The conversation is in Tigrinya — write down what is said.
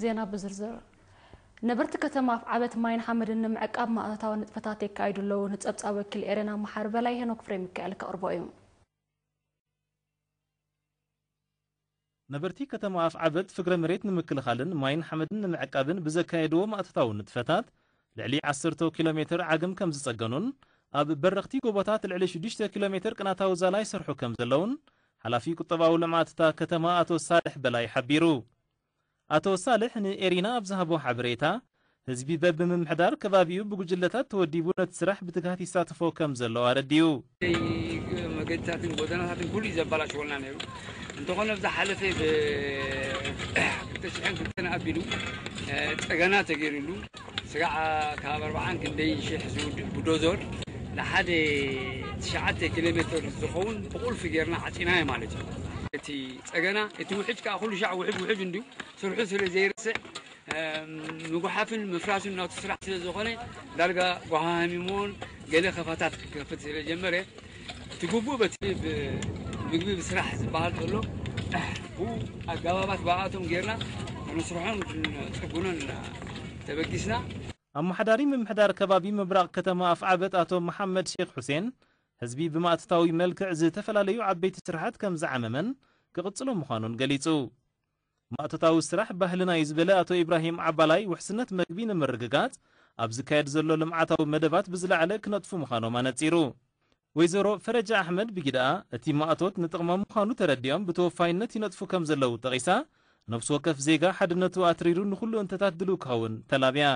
ዜና ብዝርዝር። ነበርቲ ከተማ ኣፍዓበት ማይን ሓመድን ንምዕቃብ ማእቶታዊ ንጥፈታት የካይዱ ኣለዉ። ንጸብጻብ ወኪል ኤረና መሓሪ በላይ ሄኖክ ፍሬ ሚካኤል ከቕርቦ እዩ። ነበርቲ ከተማ ኣፍዓበት ፍግረ መሬት ንምክልኻልን ማይን ሓመድን ንምዕቃብን ብዘካየድዎ ማእቶታዊ ንጥፈታት ልዕሊ ዓሰርተ ኪሎ ሜትር ዓግም ከም ዝጸገኑን ኣብ በረኽቲ ጎቦታት ልዕሊ ሽዱሽተ ኪሎ ሜትር ቅናታዊ ዛላ ይሰርሑ ከም ዘለውን ሓላፊ ቁጠባዊ ልምዓት እታ ከተማ ኣቶ ሳልሕ በላይ ሓቢሩ። ኣቶ ሳልሕ ንኤሪና ኣብ ዝሃቦ ሓበሬታ፣ ህዝቢ በብምምሕዳር ከባቢኡ ብጉጅለታት ተወዲቡ ነቲ ስራሕ ብትግሃት ይሳተፎ ከም ዘሎ ኣረዲኡ። መገድታትን ጎደናታትን ኩሉ እዩ ዘባላሽወልና ነይሩ። እንተኾነ፣ ኣብ ዝሓለፈ ብ ክልተ ሽሕን ክልተን ኣቢሉ፣ እ፣ ጸገና ተገይሩሉ፣ ስጋዕ ካብ ኣርባዓን ክንደይ ሽሕ ዝውድእ ብዶዘር ንሓደ ትሽዓተ ኪሎ ሜትር ዝኸውን ብቁልፊ ጌርና ዓጺናዮ ማለት እዩ። እቲ ጸገና፣ እቲ ውሕጅ ከኣ ኩሉ ሻዕ ውሕጅ ውሕጅ እንድዩ፣ ስርሑ ስለ ዘይርስዕ፣ እም፣ ምጉሓፍን ምፍራስን ናቱ ስራሕ ስለ ዝኾነ፣ ዳርጋ ጓሃሃሚሞን ገለ ከፋታት ክከፍት ስለ ጀመረ፣ እቲ ግቡእ በቲ ብ-፣ ምግቢ ብስራሕ ዝበሃል ዘሎ፣ ብኡ ኣገባባት ብኣቶም ጌርና ክንስርሖን ክንጽግኖን ተበጊስና። ኣመሓዳሪ ምምሕዳር ከባቢ ምብራቕ ከተማ ኣፍዓበት ኣቶ መሓመድ ሼክ ሑሴን፣ ህዝቢ ብማእቶታዊ መልክዕ ዝተፈላለዩ ዓበይቲ ስራሓት ከም ዝዓመመን ክቕጽሎ ምዃኑን ገሊጹ። ማእቶታዊ ስራሕ ባህልና እዩ ዝበለ ኣቶ ኢብራሂም ዓባላይ፣ ውሕስነት መግቢ ንምርግጋጽ ኣብ ዝካየድ ዘሎ ልምዓታዊ መደባት ብዝለዓለ ክነጥፉ ምዃኖም ኣነጺሩ። ወይዘሮ ፈረጃ ኣሕመድ ብጊድኣ፣ እቲ ማእቶት ንጥቕሞም ምዃኑ ተረዲኦም ብተወፋይነት ይነጥፉ ከም ዘለዉ ጠቒሳ፣ ነፍሲ ወከፍ ዜጋ ሓድነቱ ኣትሪሩ ንኹሉ እንተታት ድልው ክኸውን ተላብያ።